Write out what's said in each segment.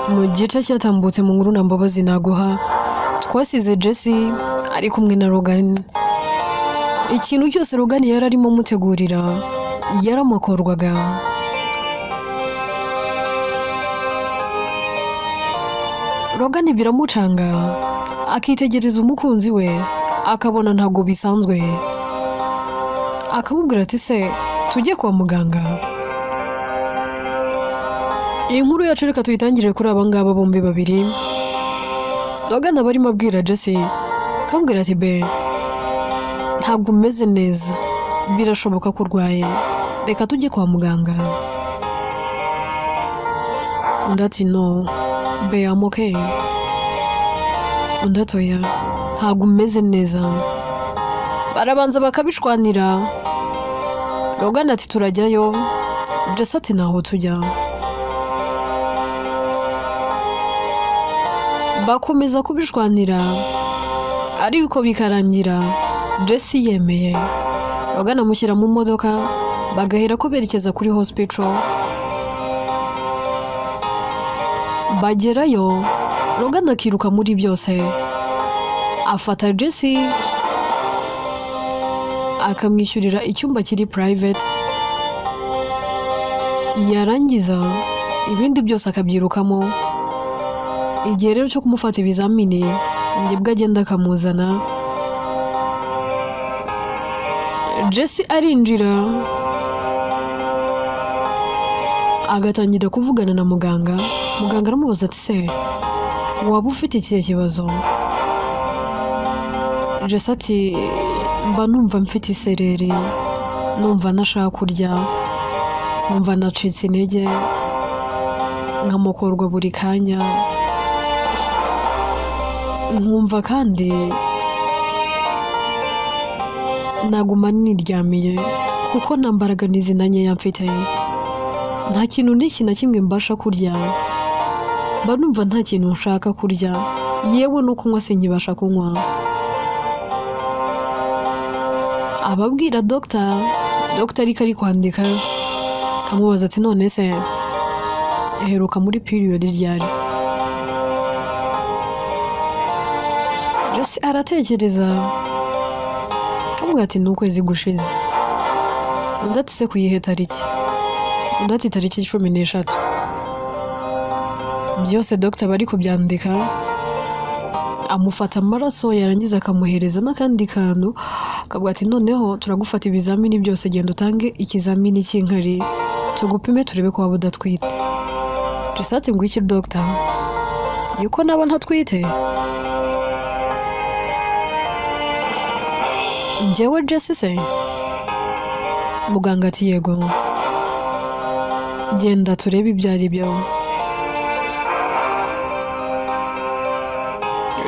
Mu gice cyatambutse mu nkuru na Mbabazi naguha, twasize Jesse ari kumwe na Logan. Ikintu cyose Logan yari arimo amutegurira yaramukorwaga. Logan biramucanga, akitegereza umukunzi we akabona ntabwo bisanzwe, akamubwira ati se tujye kwa muganga. Iyi nkuru yacu reka tuyitangire kuri aba ngaba bombi babiri. Logan aba arimo abwira Jesse, akamubwira ati be ntabwo umeze neza, birashoboka ko urwaye, reka tujye kwa muganga. Undi ati no be I'm okay. Undi ati oya ntabwo umeze neza. Barabanza bakabishwanira. Logan ati turajyayo, Jesse ati ntaho tujya. Bakomeza kubishwanira ariko bikarangira Jesse yemeye. Logan amushyira mu modoka bagahera ko berekeza kuri hospital. Bagerayo Logan akiruka muri byose, afata Jesse akamwishyurira icyumba kiri private, yarangiza ibindi byose akabyirukamo. Igihe rero cyo kumufata ibizamini nibwo agenda akamuzana. Jesse arinjira agatangira kuvugana na muganga. Muganga aramubaza ati se waba ufite ikihe kibazo? Jesse ati mba numva mfite isereri, numva ntashaka kurya, numva nacitse intege, nkamukorwa buri kanya, nkumva kandi naguma niryamiye kuko nta mbaraga n'izina nkeya mfite, nta kintu n'iki na kimwe mbasha kurya, mba numva nta kintu nshaka kurya, yewe no kunywa sinkibasha kunywa. Ababwira dogita, dogita ariko ari kwandika, akamubaza ati none se iheruka muri period ryari? Jesse aratekereza akamubwira ati ni ukwezi gushize. Undi ati se kuyihe tariki? Undi ati tariki 13. Byose dogita bari kubyandika, amufata amaraso yarangiza akamuhereza n'akandi kantu, akavuga ati noneho turagufata ibizamini byose, genda utange ikizamini cy'inkari tugupime turebe ko waba udatwite. Jesse ati ngwiki dogita, yuko naba ntatwite? Njyewe Jesse se? Muganga ati yego, genda turebe ibyo ari byo.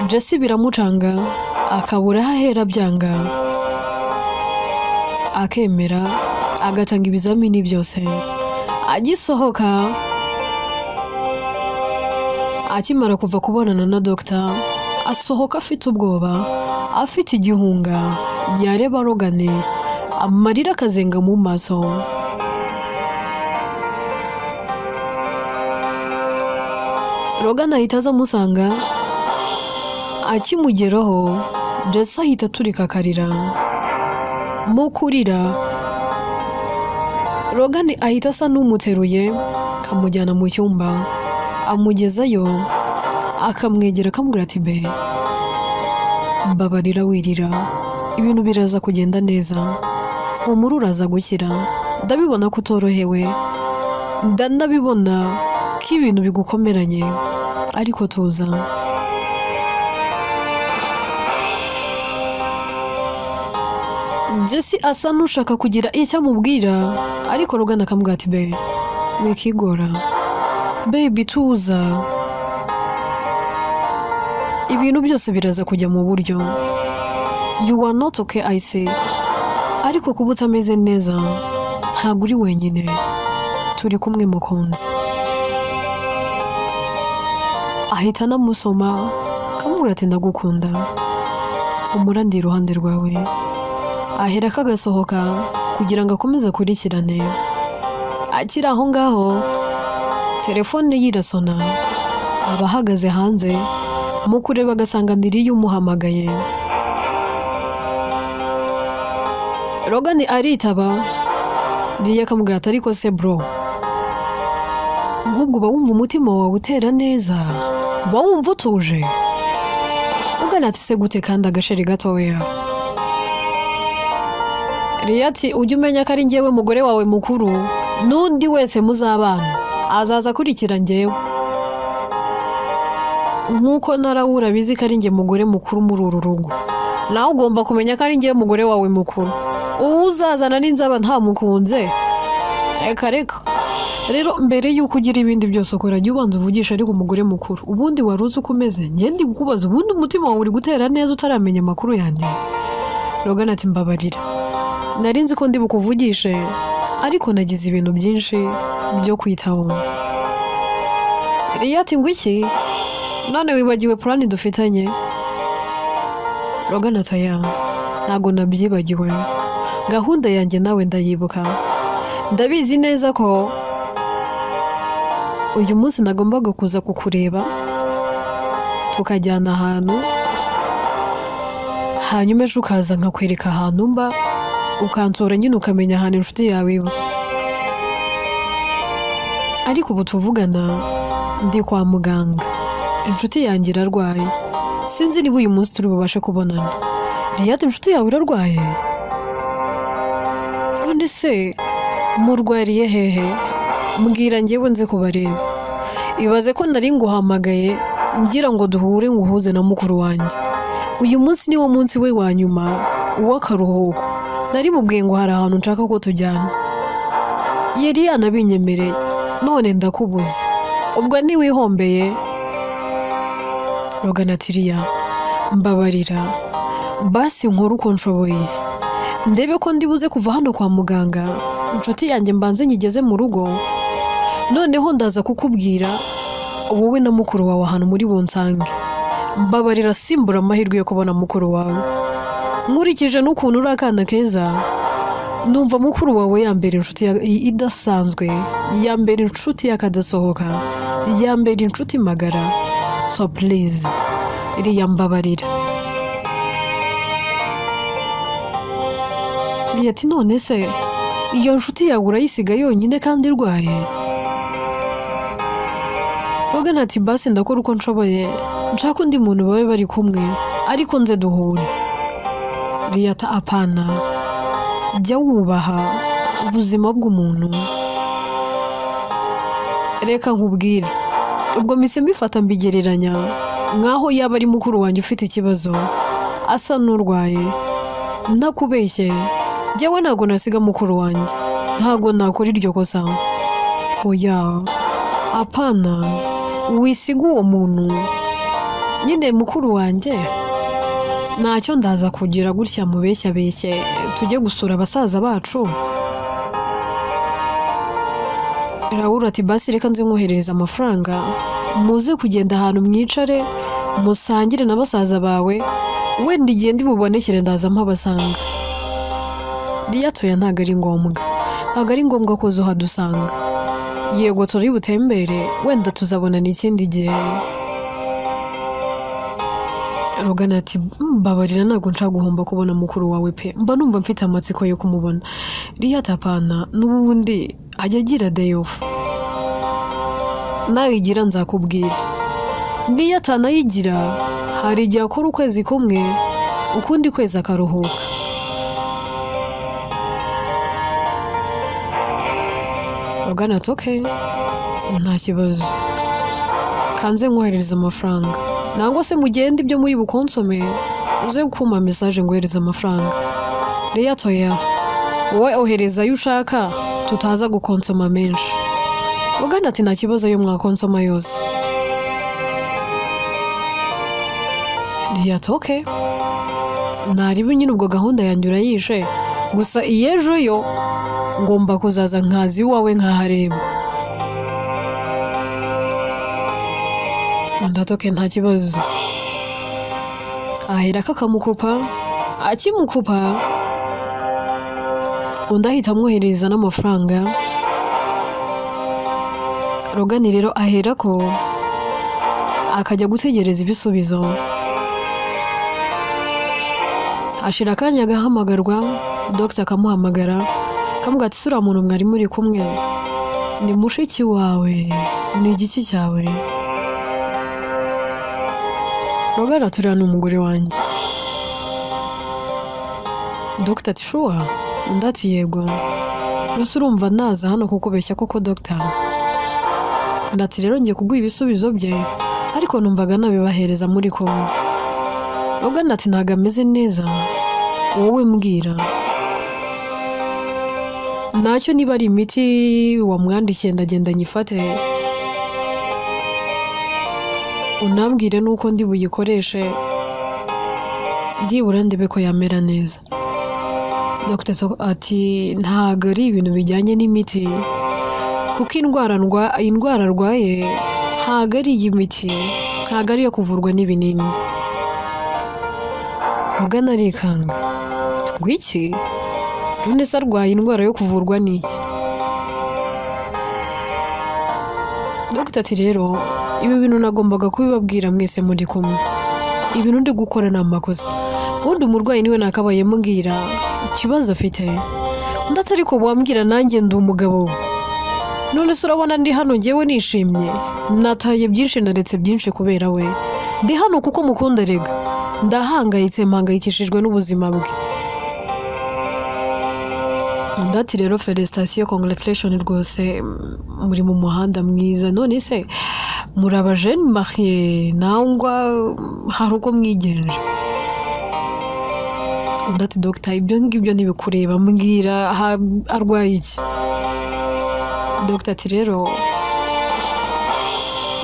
Jesse biramucanga akabura aho ahera byanga, akemera agatanga ibizamini byose. Agisohoka akimara kuva kubonana na dogita, asohoka afite ubwoba, afite igihunga, yareba Logan amarira akazenga mu maso. Logan ahita aza amusanga, akimugeraho Jesse ahita aturika akarira. Mu kurira Logan ahita asa n'umuteruye akamujyana mu cyumba, amugezayo akamwegera akamubwira ati be mbabarira wirira, ibintu biraza kugenda neza, humura uraza gukira, ndabibona ko utorohewe, ndanabibona ko ibintu bigukomeranye, ariko tuza. Jesse asa n'ushaka kugira icyo amubwira, ariko Logan akamubwira ati be wikigora, baby tuza, ibintu byose biraza kujya mu buryo, you are not okay I say, ariko kuba utameze neza ntabwo uri wenyine, turi kumwe mukunzi. Ahita anamusoma akamubwira ati ndagukunda, humura ndi iruhande rwawe. Ahera akagasohoka kugira ngo akomeze akurikirane. Akiri aho ngaho telefone ye irasona. Aba ahagaze hanze mu kureba agasanga ni Riya umuhamagaye. Logan aritaba, Riya akamubwira ati ariko se bro, nk'ubwo uba wumva umutima wawe utera neza, uba wumva utuje? Logan ati se gute kandi agasheri gatoya? Riya ati ujye umenya ko ari njyewe mugore wawe mukuru, n'undi wese muzabana azaza akurikira njyewe, nk'uko narawura abizi ko ari njye mugore mukuru muri uru rugo, nawe ugomba kumenya ko ari njyewe mugore wawe mukuru. Uwo uzazana n'inzaba ntamukunze, reka reka. Rero mbere y'uko ugira ibindi byose ukora, jya ubanza uvugisha ariko umugore mukuru. Ubundi wari uzi uko umeze, njye ndi kukubaza ubundi umutima wawe uri gutera neza utaramenya amakuru yanjye? Logan ati mbabarira, nari nzi ko ndi bukuvugishe, ariko nagize ibintu byinshi byo kwitaho. Riya ati ngo iki? None wibagiwe plan dufitanye? Logan ati oya, ntago nabyibagiwe, gahunda yanjye nawe ndayibuka, ndabizi neza ko uyu munsi nagombaga kuza kukureba tukajyana ahantu, hanyuma ejo ukaza nkakwereka ahantu mba, ukansura nyine ukamenya ahantu inshuti yawe iba. Ariko ubu tuvugana ndi kwa muganga, inshuti yanjye irarwaye, sinzi niba uyu munsi turi bubashe kubonana. Riya ati inshuti yawe irarwaye? None se murwariye hehe? Mbwira njyewe nze kubareba. Ibaze ko nari nguhamagaye ngira ngo duhure nguhuze na mukuru wanjye. Uyu munsi ni wo munsi we wa nyuma w'akaruhuko. Nari mubwiye ngo hari ahantu nshaka ko tujyana, yari yanabinyemereye, none ndakubuze, ubwo ntiwihombeye? Logan ati Riya, mbabarira, basi nkore uko nshoboye, ndebe ko ndibuze kuva hano kwa muganga, inshuti yanjye mbanze nyigeze mu rugo, noneho ndaza kukubwira wowe na mukuru wawe ahantu muri bunsange. Mbabarira simbura amahirwe yo kubona mukuru wawe. Nkurikije n'ukuntu uri akana keza, numva mukuru wawe yambera inshuti idasanzwe, yambera inshuti y'akadasohoka, yambera inshuti magara. So please, Riya mbabarira. Riya ati none se iyo nshuti yawe urayisiga yonyine kandi irwaye? Logan ati basi ndakora uko nshoboye, nshaka undi muntu babe bari kumwe, ariko nze duhure. Riya ati apana, jya wubaha ubuzima bw'umuntu. Reka nkubwire, ubwo mpise mbifata mbigereranya nkaho yaba ari mukuru wanjye ufite ikibazo asa n'urwaye. Ntakubeshye, njyewe ntago nasiga mukuru wanjye, ntago nakora iryo kosa. Oya, apana, wisiga uwo muntu nyine mukuru wanjye, ntacyo ndaza kugira gutya mubeshya beshye tujye gusura abasaza bacu. Raul ati basi reka nze nkoherereza amafaranga, muze kugenda ahantu mwicare musangire na basaza bawe, wenda igihe ndi bubonekere ndaza mpabasanga. Riya toya ntago ari ngombwa, ntago ari ngombwa ko uhadusanga. Yego turi butembere, wenda tuzabonana ikindi gihe. Logan ati mbabarira ntago nshaka guhomba kubona mukuru wawe pe, mba numva mfite amatsiko yo kumubona. Riya ati apana, n'ubundi ajya agira day off, nayigira nzakubwira. Niyo atanayigira hari igihe akora ukwezi kumwe ukundi kwezi akaruhuka. Logan ati okay, nta kibazo, kanze nkoherereza amafaranga, nangwa se mugende ibyo muri bukonsome uze kumpa message ngohereza amafaranga. Riya ati oya, wowe ohereza ayo ushaka tutaza gukonsoma menshi. Logan ati nta kibazo yo mwakonsoma yose. Riya ati okay, naribu nyine ubwo gahunda yanjye urayishe, gusa iyejo yo ngomba kuzaza nkazi iwawe nkahareba. Undi ati okay, nta kibazo. Ahera akamukupa, akimukupa undi ahita amwoherereza n'amafaranga. Logan rero ahera ko akajya gutegereza ibisubizo. Ashira akanya agahamagarwa, dogita akamuhamagara akamubwira ati sura muntu mwari muri kumwe ni mushiki wawe, ni igiki cyawe? Robert ati uriya ni umugore wanjye. Dogita ati shuwa? Undi ati yego. Mbese urumva naza hano kukubeshya koko dogita? Undi ati rero ngiye kuguha ibisubizo bye, ariko numvaga nabibahereza muri kumwe. Logan ati ntabwo ameze neza, wowe mbwira. Ntacyo niba ari imiti wamwandikiye ndagenda nyifate, unambwire nuko ndi buyikoreshe, byibura ndebe ko yamera neza. Dr ati ntabwo ari ibintu bijyanye n'imiti, kuko indwara arwaye ntabwo ari iy'imiti, ntabwo ari iyo kuvurwa n'ibinini. Logan arikanga, ngo iki? None se arwaye indwara yo kuvurwa n'iki? Dr ati rero ibi bintu nagombaga kubibabwira mwese muri kumwe, ibintu ndi gukora ni amakosa, ubundi umurwayi niwe nakabaye mbwira ikibazo afite. Undi ati ariko wambwira nanjye ndi umugabo, none se urabona ndi hano njyewe nishimye, nataye byinshi naretse byinshi kubera we, ndi hano kuko mukunda rega, ndahangayitse mpangayikishijwe n'ubuzima bwe. Undi ati rero felicitation, congratulation rwose, muri mu muhanda mwiza, none se muri aba jeune marié nangwa hari uko mwigenje? Undi ati dogita ibyo ngibyo ntibikureba, mbwira arwaye iki? Dogita ati rero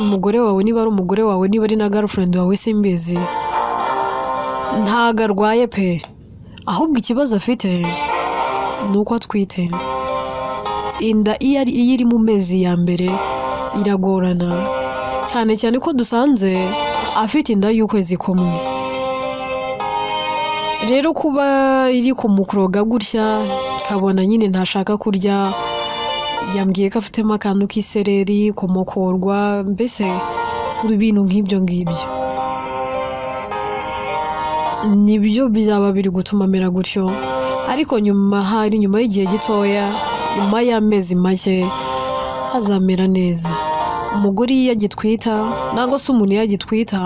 umugore wawe niba ari umugore wawe, niba ari na girlfriend wawe simbizi, ntago arwaye pe, ahubwo ikibazo afite ni uko atwite. Inda iyo iri mu mezi ya mbere iragorana, cyane cyane ko dusanze afite inda y'ukwezi kumwe. Rero kuba iri kumukuroga gutya, kabona nyine ntashaka kurya, yambwiye ko afitemo akantu k'isereri, kumukorwa, mbese ibintu nk'ibyo ngibyo nibyo byaba biri gutuma amera gutyo. Ariko nyuma hari nyuma y'igihe gitoya, nyuma y'amezi make azamera neza. Umugore iyo agitwita nangwa se umuntu iyo agitwita,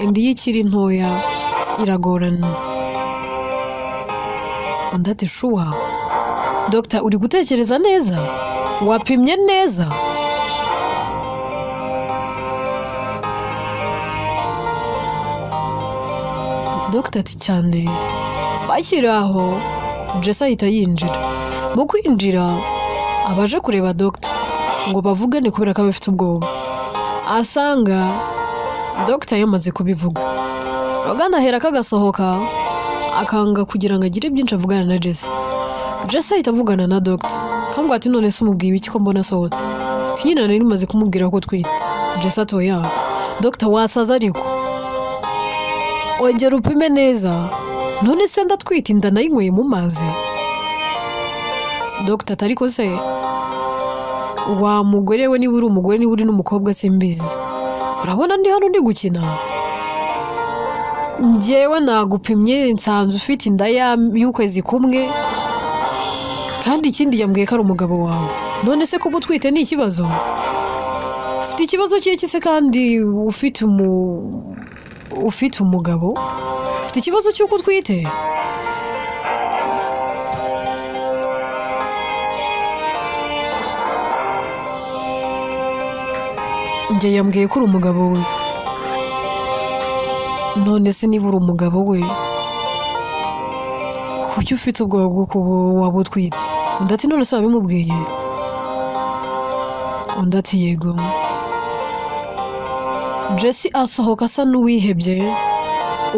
inda iyo ikiri ntoya iragorana. Undi ati shuwa dogita uri gutekereza neza, wapimye neza? Dogita ati cyane. Bakiri aho Jesse ahita yinjira. Mu kwinjira abaje kureba dogita ngo bavugane kubera ko abafite ubwoba, asanga dogita yamaze kubivuga. Logan ahera kagasohoka akanga kugira ngo agire byinshi avugana na Jesse. Jesse ahita avugana na dogita kamubwira ati none se umubwiye iki ko mbona asohotse? Ati nyine nari maze kumubwira ko twite. Jesse ati oya dogita wasaza ariko ongera upime neza, none se ndatwite inda nayinyweye mu mazi? Dogita ati ariko se wa mugore we, niba uri umugore niba uri n'umukobwa simbizi, urabona ndi hano ndi gukina? Njyewe nagupimye nsanze ufite inda y'ukwezi kumwe, kandi ikindi yambwiye ko ari umugabo wawe, none se kuba utwite ni ikibazo? Ufite ikibazo cy'iki se kandi ufite umugabo? Ufite ikibazo cy'uko utwite? Njye yambwiye ko uri umugabo we, none se niba uri umugabo we kuki ufite ubwoba bwo kuba waba utwite? Undi ati none se wabimubwiye? Undi ati yego. Jesse asohoka asa n'uwihebye,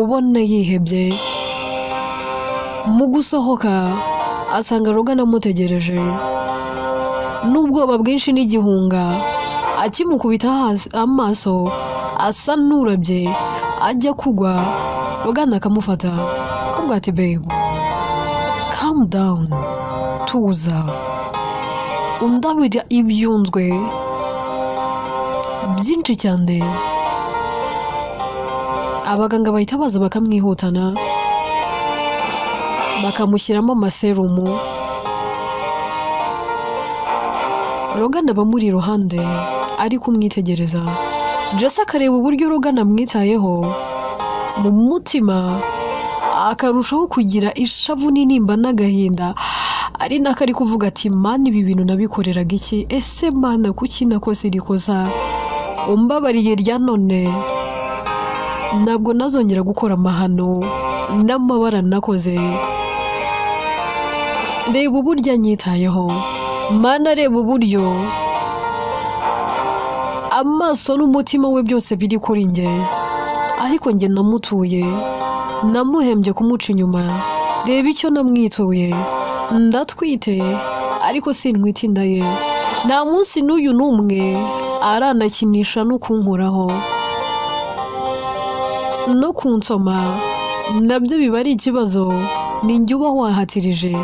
ubona yihebye. Mu gusohoka asanga Logan amutegereje n'ubwoba bwinshi n'igihunga, akimukubita amaso asa n'urabye ajya kugwa. Logan akamufata akamubwira ati babe calm down, tuza. Undi abira ibyunzwe byinshi cyane. Abaganga bahita baza bakamwihutana, bakamushyiramo amaserumu. Logan aba amuri iruhande ari kumwitegereza. Jesse akareba uburyo Logan amwitayeho, mu mutima akarushaho kugira ishavu n'intimba n'agahinda, ari nako ari kuvuga ati mana ibi bintu nabikoreraga iki? Ese mana kuki nakoze iri kosa? Umbabariye rya none, ntabwo nazongera gukora amahano n'amabara nakoze. Reba uburyo anyitayeho, mana reba uburyo amaso n'umutima we byose biri kuri njye, ariko njye namutuye, namuhembye kumuca inyuma. Reba icyo namwituye, ndatwite ariko sintwite inda ye. Nta munsi n'uyu n'umwe aranakinisha no kunkoraho no kunsoma, nabyo biba ari ikibazo, ni njye uba wahatirije.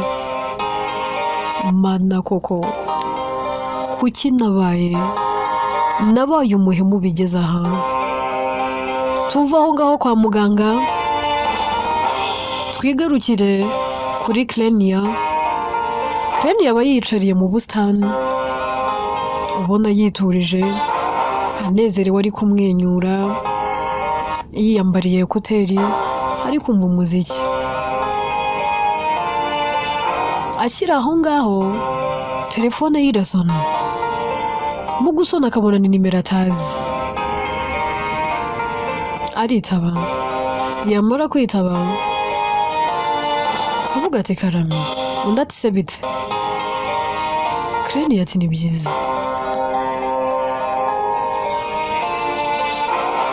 Mana koko kuki nabaye umuhemu bigeze aha? Tuva aho ngaho kwa muganga twigarukire kuri Klenia. Klenia aba yiyicariye mu busitani, ubona yiturije, anezerewe, ari kumwenyura, yiyambariye ekuteri, ari kumva umuziki. Ashyira aho ngaho telefone ye irasona, mu gusona akabona ni nimero atazi, aritaba. Yamara kwitaba avuga ati karame. Undi ati se bite? Klenia ati ni byiza.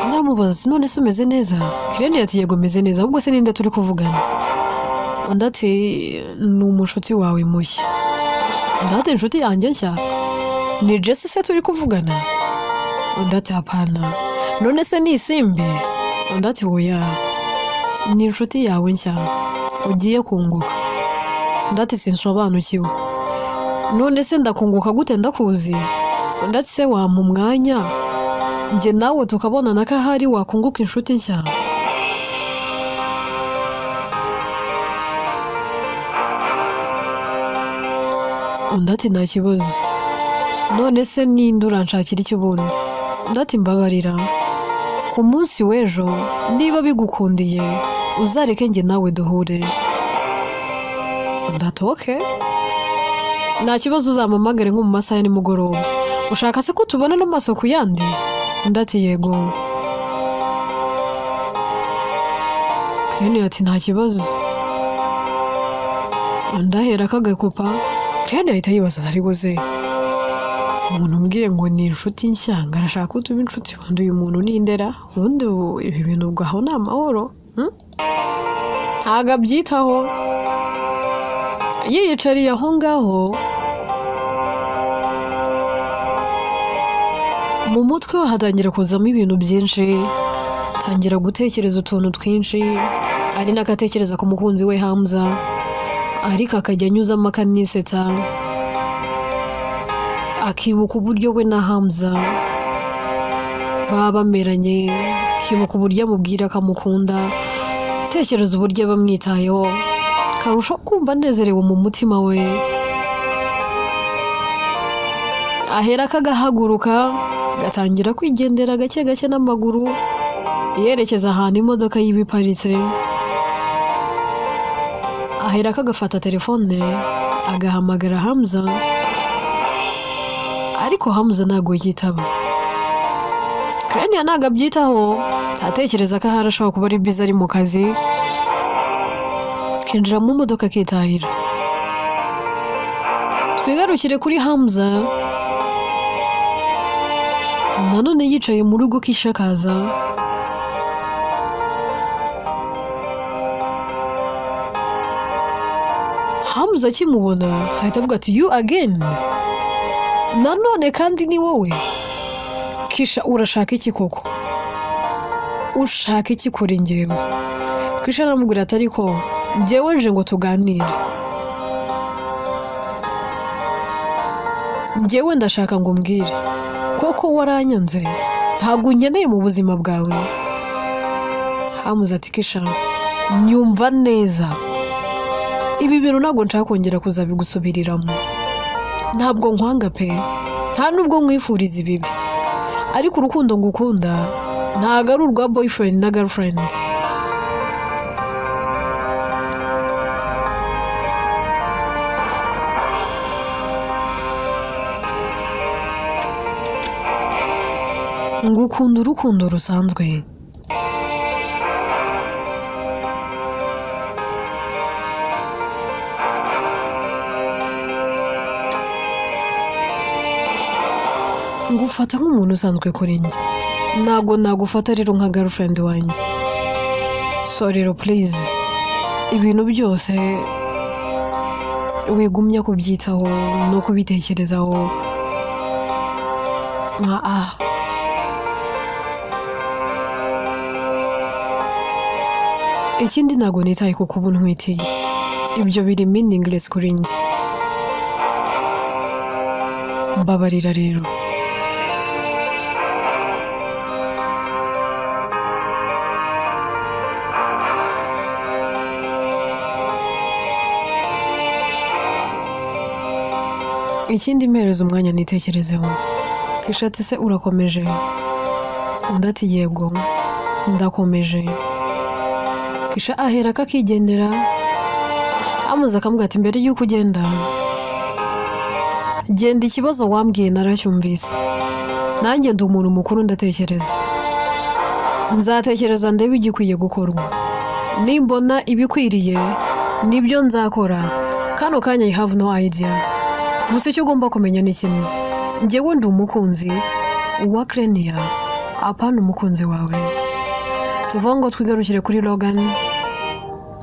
Ndamubaza none se umeze neza? Klenia ati yego meze neza, ahubwo se ninde turi kuvugana? Undi ati ni umushuti wawe mushya. Undi ati inshuti yanjye nshya? Ni Jesse se turi kuvugana? Undi ati hapana. None se ni Isimbi? Undi ati oya, ni inshuti yawe nshya ugiye kunguka. Undi ati sinsobanukiwe. None se ndakunguka gute ndakuzi? Undi ati se wampa umwanya njye nawe tukabonana ko ahari wakunguka inshuti nshya? Undi ati nta kibazo. None se ninde uranshakira iki ubundi? Undi ati mbabarira, ku munsi w'ejo niba bigukundiye uzareke njye nawe duhure. Undi ati okay, nta kibazo, uzampamagare nko mu masaha ya nimugoroba. Ushaka se ko tubona n'amaso ku yandi? Undi ati yego. Klenia ati nta kibazo. Undi ahera akagakupa. Klenia ahita yibaza ariko se umuntu umbwiye ngo ni inshuti nshya, ngo arashaka ko tuba inshuti, ubundi uyu muntu ni indera, ubundi ibi bintu ubwaho ni amahoro? Ntabwo abyitaho. Yiyicariye aho ngaho, mu mutwe we hatangira kuzamo ibintu byinshi, atangira gutekereza utuntu twinshi, ari nako atekereza ku mukunzi we Hamza, ariko akajya anyuzamo akanisetsa, akibuka uburyo we na Hamza baba bameranye, akibuka uburyo amubwira akamukunda, atekereza uburyo bamwitayeho, akarushaho kumva anezerewe mu mutima we. Ahera akagahaguruka, agatangira kwigendera gake gake n'amaguru, yerekeza ahantu imodoka yiwe iparitse. Ahera akagafata telefone agahamagara Hamza, ariko Hamza ntabwo yitaba. Klenia ntabwo abyitaho, atekereza ko ahari ashobora kuba ari busy ari mu kazi, akinjira mu modoka akitahira. Twigarukire kuri Hamza, nanone yicaye mu rugo kishakaza. Hamza akimubona ahita avuga ati you again, nanone kandi ni wowe Kisha, urashaka iki koko? Ushaka iki kuri njyewe? Kisha aramubwira ati ariko njyewe nje ngo tuganire, njyewe ndashaka ngo umbwire koko waranyanze, ntabwo unkeneye mu buzima bwawe. Hamuze ati Kisha, nyumva neza, ibi bintu ntabwo nshaka kongera kuzabigusubiriramo. Ntabwo nkwanga pe, nta nubwo nkwifuriza ibibi, ariko urukundo ngukunda ntabwo ari urwa boyfriend na girlfriend. Ngukunda urukundo rusanzwe. Ngufata nk'umuntu usanzwe kuri njye, ntabwo nagufata rero nka girlfriend wanjye. So rero please, ibintu byose wigumya kubyitaho no kubitekerezaho. Ikindi ntabwo nitaye ku kuba untwitiye, ibyo biri meaningless kuri njye. Mbabarira rero. Ikindi mpereza umwanya nitekerezeho. Kisha ati se urakomeje? Undi ati yego ndakomeje. Kisha ahera akakigendera, amuza akamubwira ati mbere y'uko ugenda, genda ikibazo wambwiye naracyumvise, nanjye ndi umuntu mukuru ndatekereza, nzatekereza ndebe igikwiye gukorwa, nimbona ibikwiriye nibyo nzakora. Kano kanya I have no idea. Gusa icyo ugomba kumenya ni kimwe, njyewe ndi umukunzi wa Krenia, apana umukunzi wawe. Tuvuga ngo twigarukire kuri Logan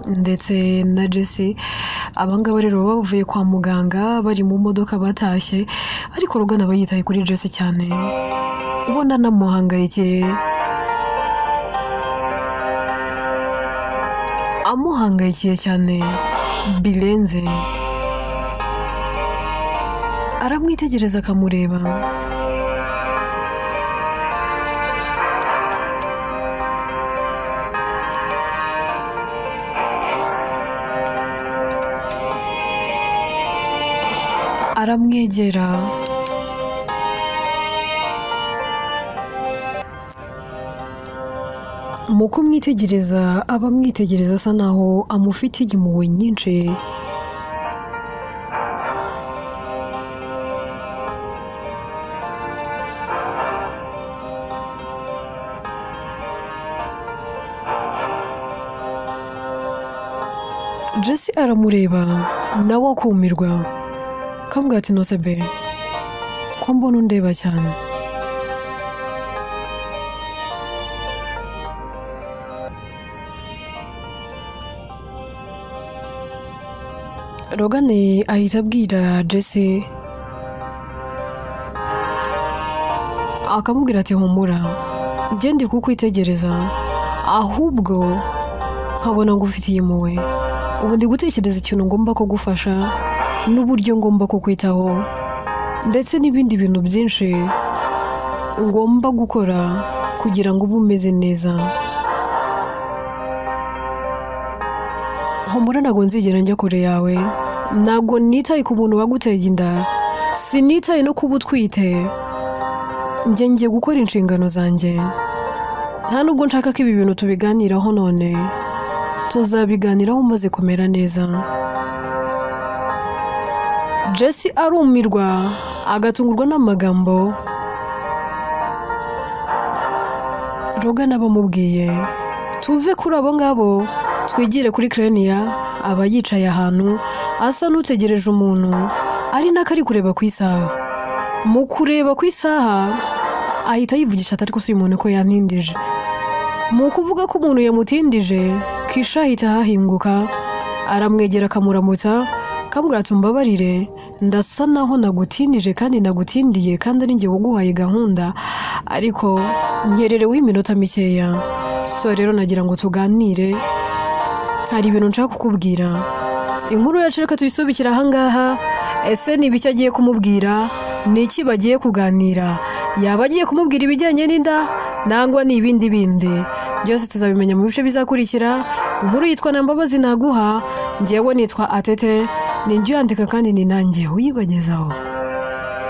ndetse na Jesse. Abangaba rero bavuye kwa muganga bari mu modoka batashye, ariko Logan aba yitaye kuri Jesse cyane, ubona anamuhangayikiye, amuhangayikiye cyane birenze. Aramwitegereza akamureba. Aramwegera. Mu kumwitegereza aba amwitegereza asa naho amufitiye impuhwe nyinshi. Jesse aramureba nawe akumirwa, akambwira ati nose be, ko mbona undeba cyane. Logan ahita abwira Jesse, akamubwira ati humura, njye ndi kukwitegereza ahubwo nkabona ngufitiye impuhwe. Ubu ndi gutekereza ikintu ngomba kugufasha n'uburyo ngomba kukwitaho ndetse n'ibindi bintu byinshi ngomba gukora kugira ngo ube umeze neza. Humura ntabwo nzigera njya kure yawe, ntabwo nitaye ku muntu waguteye inda, sinitaye no kuba utwite, njye ngiye gukora inshingano zanjye. Nta nubwo nshaka ko ibi bintu tubiganiraho none, tuzabiganiraho umaze kumera neza. Jesse arumirwa agatungurwa n'amagambo Logan abamubwiye. Tuve kuri abo ngabo twigire kuri Krenia. Aba yicaye ahantu asa n'utegereje umuntu, ari nako ari kureba ku isaha. Mu kureba ku isaha ahita yivugisha atari ko si umuntu ko yantindije. Mu kuvuga ko umuntu yamutindije, Kisha ahita ahahinguka, aramwegera akamuramutsa, akamubwira ati umbabarire, ndasa naho nagutindije kandi nagutindiye kandi ari njye waguhaye gahunda, ariko nkerereweho iminota mikeya. So rero nagira ngo tuganire, hari ibintu nshaka kukubwira. Inkuru yacu reka tuyisubikire ahangaha. Ese ni ibiki agiye kumubwira? Ni iki bagiye kuganira? Yaba agiye kumubwira ibijyanye n'inda nangwa ni ibindi bindi? Byose tuzabimenya mu bice bizakurikira. Inkuru yitwa Nta Mbabazi Naguha. Njyewe nitwa Atete, ni njye uyandika kandi ni nanjye uyibagezaho.